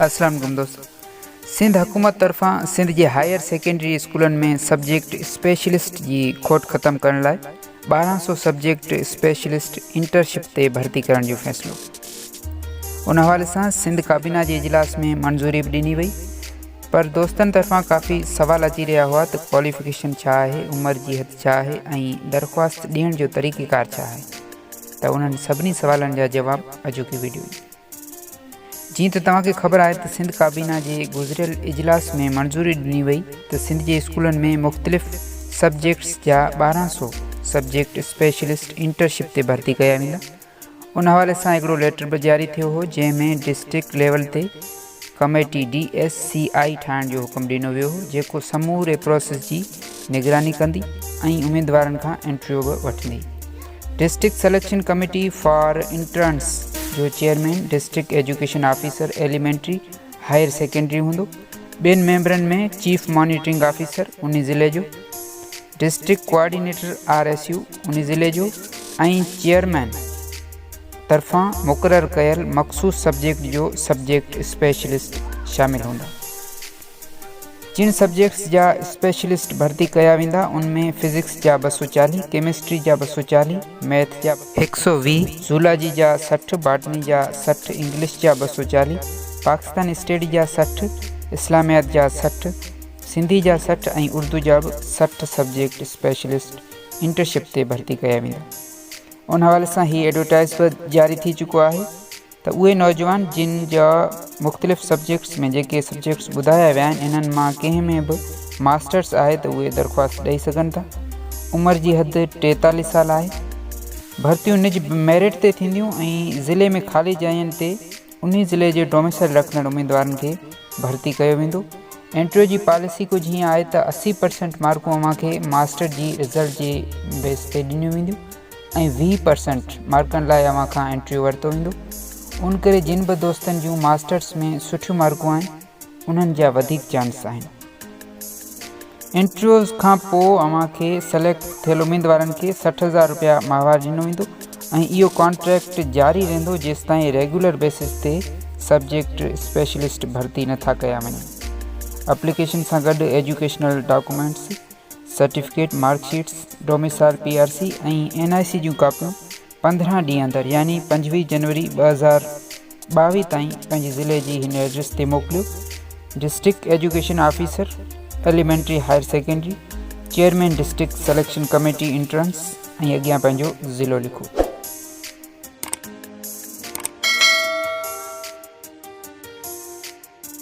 السلام عليڪم دوستو سنڌ حڪومت طرفان سنڌ جي هائير سيڪنڊري اسڪولن ۾ سبجيڪٽ اسپيشلسٽ جي کوٽ ختم ڪرڻ لاء 1200 سبجيڪٽ اسپيشلسٽ انٽرشپ تي ڀرتي ڪرڻ جو فيصلو. ان حوالي سان سنڌ ڪابينا جي اجلاس ۾ منظوري به ڏني وئي پر دوستن طرفان ڪافي سوال اچي رهيا هئا ته ڪواليفڪيشن ڇا آهي، عمر جي حد ڇا آهي ۽ درخواست ڏيڻ جو طريقيڪار ڇا آهي ته انهن سڀني سوالن جا جواب اڄوڪي وڊيو ۾. جيئن ته توهان کي خبر آهي ته سنڌ ڪابينا جي گذريل اجلاس ۾ منظوري ڏني وئي ته سنڌ جي اسڪولن ۾ مختلف سبجيڪٽس جا 1200 سبجيڪٽ اسپيشلسٽ انٽرشپ تي ڀرتي ڪيا ويندا. ان حوالي سان هڪڙو ليٽر به جاري ٿيو هو جنهن ۾ ڊسٽرڪٽ ليول تي ڪميٽي ڊي ايس سي آء ٺاهڻ جو حڪم ڏنو ويو هو جيڪو سموري پروسيس جي نگراني ڪندي ۽ اميدوارن کان انٽريو به وٺندي. District selection committee for interns جو chairman district education officer elementary higher secondary هوندو. ٻين ميمبرن ۾ چيف مانيٽرنگ آفيسر انهي ضلعي جو، district coordinator R S U انهي ضلعي جو ۽ چيئرمين طرفان مقرر ڪيل مخصوص سبجيڪٽ جو سبجيڪٽ اسپيشلسٽ شامل هوندا. جن سبجيڪٽس جا اسپيشلسٽ ڀرتي ڪيا ويندا ان ۾ فزڪس جا 240، ڪيمسٽري جا 240، ميٿ جا 120، زولاجي جا 60، باٽني جا 60، انگلش جا 240، پاڪستان اسٽيڊي جا 60، اسلاميات جا 60، سنڌي جا 60 ۽ اردو جا به 60 سبجيڪٽ اسپيشلسٽ انٽرشپ تي ڀرتي ڪيا ويندا. ان حوالي سان هي ايڊورٽائز به جاري ٿي چڪو آهي. ته اهي نوجوان جن جا مختلف سبجيڪٽس ۾ جيڪي سبجيڪٽس ٻڌايا ويا آهن انهن مان ڪنهن ۾ به ماسٽرس آهي ته اهي درخواست ڏئي سگهن ٿا. عمر جي حد 43 سال آهي. ڀرتيون نج ميرٽ تي ٿينديون ۽ ضلعي ۾ خالي جاين تي انهي ضلعي جي ڊوميسائل رکندڙ اميدوارن کي ڀرتي ڪيو ويندو. انٽريو جي پاليسي ڪجهه هيئن آهي ته 80 پرسنٽ مارڪون اوهان کي ماسٽر جي رزلٽ جي بيس تي ڏنيون وينديون. ۽ 20 پرسنٽ مارڪن لاء اوهان کان انٽريو ورتو ويندو ان ڪري جن به دوستن جون ماسٽرس ۾ سٺيون مارڪون آهن انهن جا وڌيڪ چانس آهن. انٽريوز کان پوء اوهان کي سليڪٽ ٿيل اميدوارن کي 60,000 روپيا ماهوار ڏنو ويندو ۽ اهو ڪانٽريڪٽ جاري رهندو جيستائين ريگيولر بيسس تي سبجيڪٽ اسپيشلسٽ ڀرتي نٿا ڪيا وڃن. اپليڪيشن سان گڏ educational documents certificate, mark sheets, domicile P R C ۽ N I C جون ڪاپيون 15 ڏينهن اندر يعني 25 جنوري 2022 تائين پنهنجي ضلعي جي هن ايڊريس تي موڪليو، district education officer, elementary higher secondary, chairman district selection committee interns ۽ اڳيان پنهنجو ضلعو لکو.